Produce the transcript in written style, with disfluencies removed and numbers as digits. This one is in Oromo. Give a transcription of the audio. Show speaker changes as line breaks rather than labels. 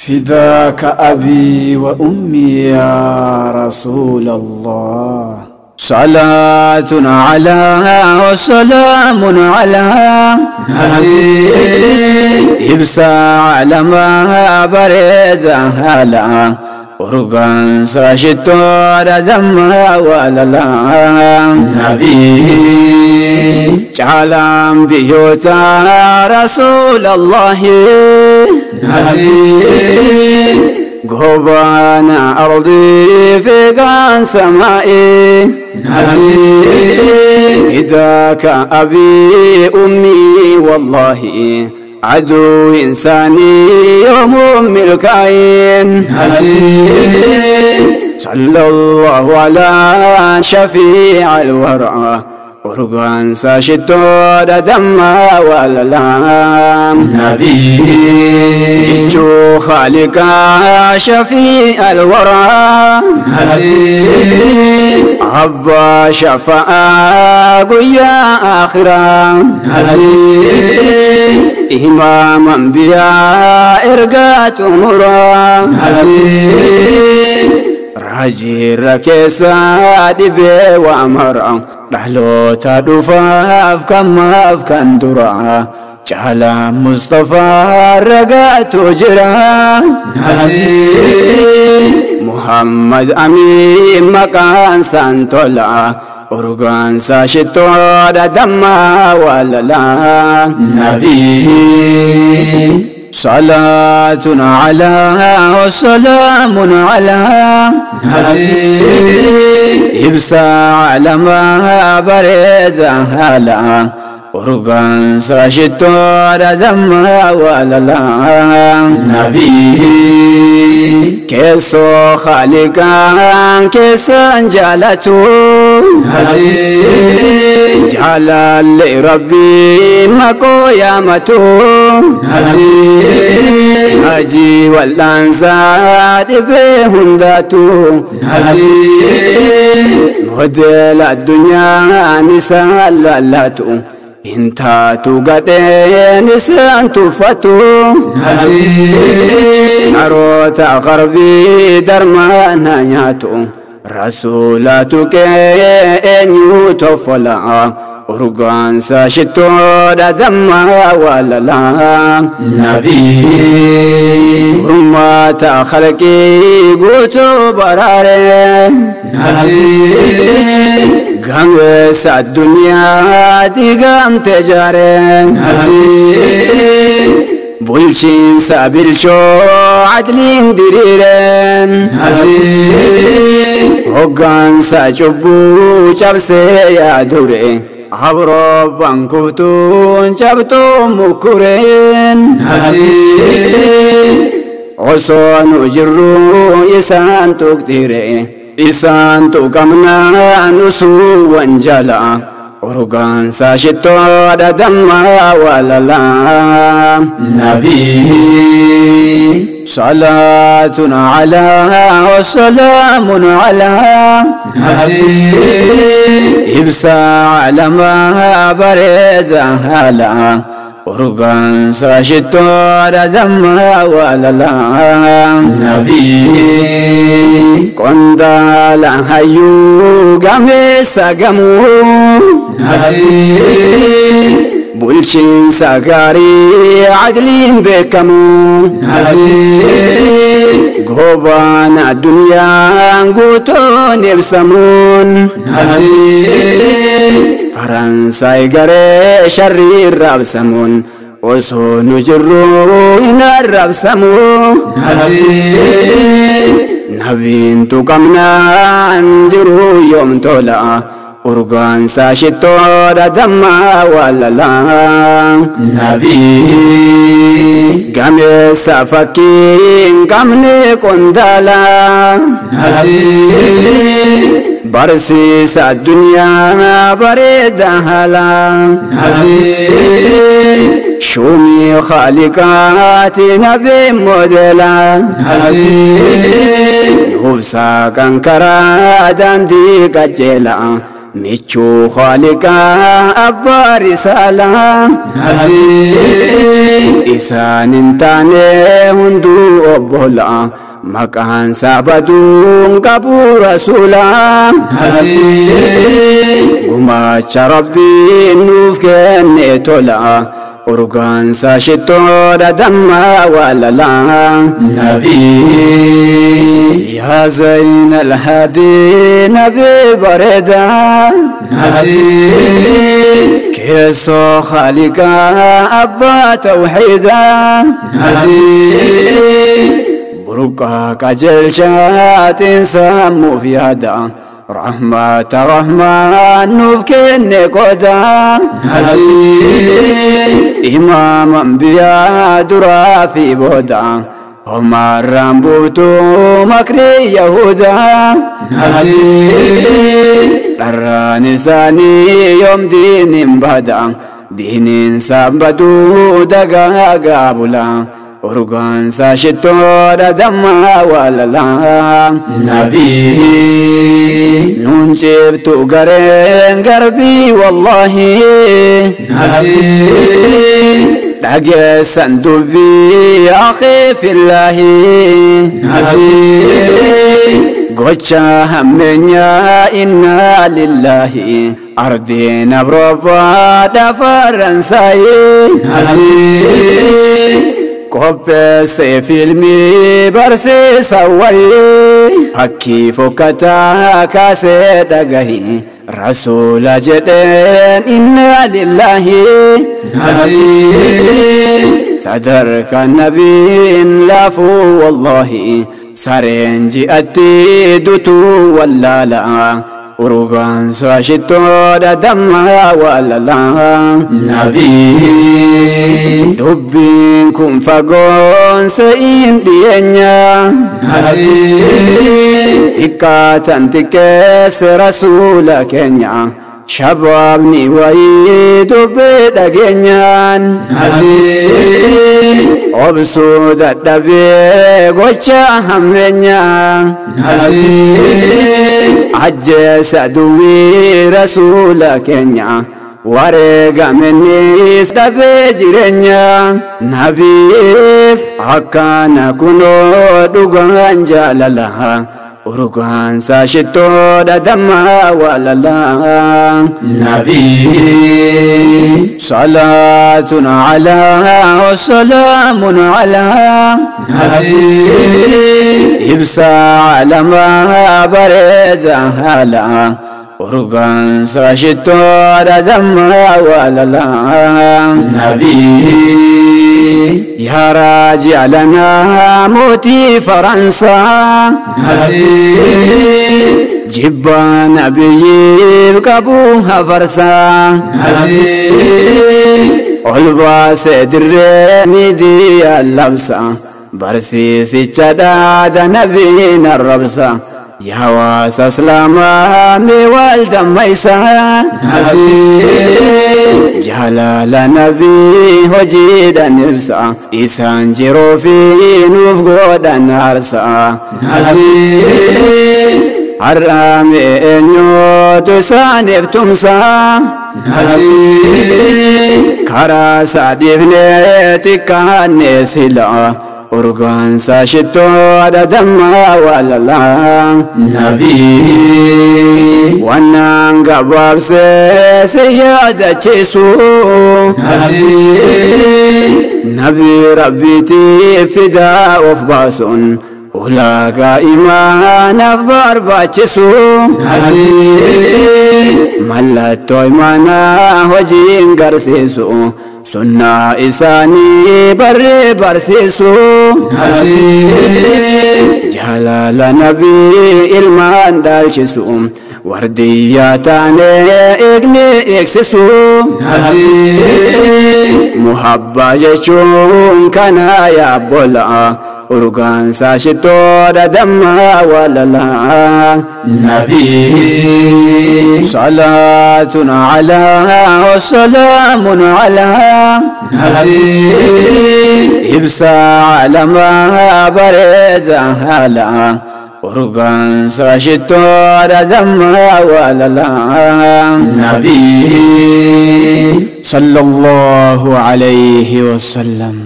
فداك أبي وأمي يا رسول الله. صلاة على وسلام على نبي إبسا على ما برد هلا أرغان ساشتور دم ولا لا نبي جعلان بيوتا رسول الله نبي قبانا أرضي في قان سمائي نبي إذاك أبي أمي والله عدو إنساني يوم أم الكائن نبي صلى الله على شفيع الورى أرغان ساشتور دم ولا لا نبي جو خالق شفيع الورى نبي أبا شفاء قيا آخرا نبي إمام أنبياء إرقات مرا نبي راجي ركيسا دبي وأمرا dhaloota dhufaaf kan maaf kan dura jala Mustafa ragaatu jira Nabi Muhammad Amin maqaan isaan tola urgaan isaa shittoodha damma walala Nabi صلاة على وسلام على نبي إبسا على ما برد هلا أرغان ساشتور دم ولا لا نبي كيسو خالقان كيسان جالتو نبي جلال ربي مكو يامتو نبي هاجي والأنزاد بهم ذاتو نبي موديل الدنيا نساء لالاتو انت تقدين نسان تفتو نبي نروت غربي درمان نياتو رسولاتك ان يتفلا أرغان ساشتو دم ولا لا نبي رمات خلقي قوتو براري نبي قمس الدنيا دي قام تجاري نبي بولشين سابلشو عدلين دريرين نبي هقان ساجبو شبسي يا دوري عبربان كفتون جبتو مكرين نبي عصان جرو إسان تقديري إسان تقمنا نسو وانجلا أرغان ساشتو دم ولا لا نبي صلاة على وسلام على نبي إبسا على ما برد هلا أرغان ساشتو دم ولا لا نبي قندال هيو قميس قمو نبي بولشين ساقاري عدلين بكمو نبي قوبان الدنيا قوتون يبسمون نبي فرنساي قري شرير رابسمون وصون جرو إن الرابسمو نبي نبي تقمنا انجرو يوم طلع أرغان ساشتو دم ولا لا نبي قميس فكين قمني قندالا نبي برسيس الدنيا بريد هلا نبي شومي خالقات نبي مودلا نبي نفسا كنكرا دندي قجلا ميتشو خالقا أبا رسالة نبي إسان انتاني هندو obbola maqaan sabaduun qabu rasuula gumaacha rabbiin nuuf kenne tola urgaansa shittoodha dammaa walala
Nabii
yaa zayna alhaadii nabii bareedaa
Nabii
keessoo khaaliqaa abbaa tawxiidaa
Nabii
burqaa qajeelchaatiin sammuuf yaada rahmata rahmaan nuuf kenne qoda
Nabii
imaama ambiyaa duraa fi booda homaarraan buutuu makrii yahudaa
Nabii
dharraan isaanii yoom diiniin bada diiniin sabbaduu dagaagaa bula urgaansa shittoodha dammaa walalaa
Nabii
nuun ciiftu gareen garbii wallaahi
Nabii
dhageessan dubbii akhii fillaahi
Nabii
gocha hammeenyaa innaa lillaahi ardiin abroobbaa dhafaransaayii
Nabii
qopheesse fiilmii barsiisa wayii fakkii fokkataa kaasee dhagahi rasuula jedheen innaa lillaahi
Nabii
sadarkaa nabiin laafuu wallaahi sareen ji'atti dutuu wallaala urgaansa shittoodha dammaa walalaa
Nabii
dubbiin kun fagoon se'iin dhiyeenya
Nabii
xiqqaatan xiqqeesse rasuula keenya shabaabni wayii dubbii dhageenyaan
Nabii
obsuu dadhabee gocha hammeenya
Nabii
ajjeesa duwwii rasuula keenya wareegamennis dhabee jireenya nabiif akkana kunoo dhugaan jaalala urgaansa shittoodha dammaa walalaa
Nabii
salaatun alaa wasalaamun alaa
Nabii
ibsaa calamaa bareeda haala urgaansa shittoodha dammaa walalaa
Nabii
yaa raaji alanaa mootii faransaa
Nabii
jibbaa nabiyyiif qabu hafarsaa
Nabii
ol baasee dirree miidiyaa labsa barsiisicha dhaada nabiin arrabsa yaa hawaasa islaamaa mee wal dammaysa
Nabii
jaalala nabii hojiidhaan ibsa isaan jiruu fi nuuf godhan aarsa
Nabii
har'aame eenyuutu isaaniif tumsa
Nabii
karaa saadhiifnee xiqqaanne sila urgaansa shittoodha dammaa walalaa
Nabii
wannaan gabaabsee si yaadachiisu
Nabii
nabii rabbiitiif fidaa of baasuun ulaagaa imaanaaf barbaachisu
Nabii
mallattoo imaanaa hojiin garsiisu sunnaa isaanii barree barsiisu
Nabii
jaalala nabii ilmaan dhaalchisu wardiyyaa taanee eegne eegsisu
Nabii
muhabbaa jechuun kana yaabbola urgaansa shittoodha dammaa walalaa
Nabii
salaatun alaa wasalaamun alaa
Nabii
ibsaa calamaa bareeda haala urgaansa shittoodha dammaa walalaa
Nabii
صلى الله عليه وسلم.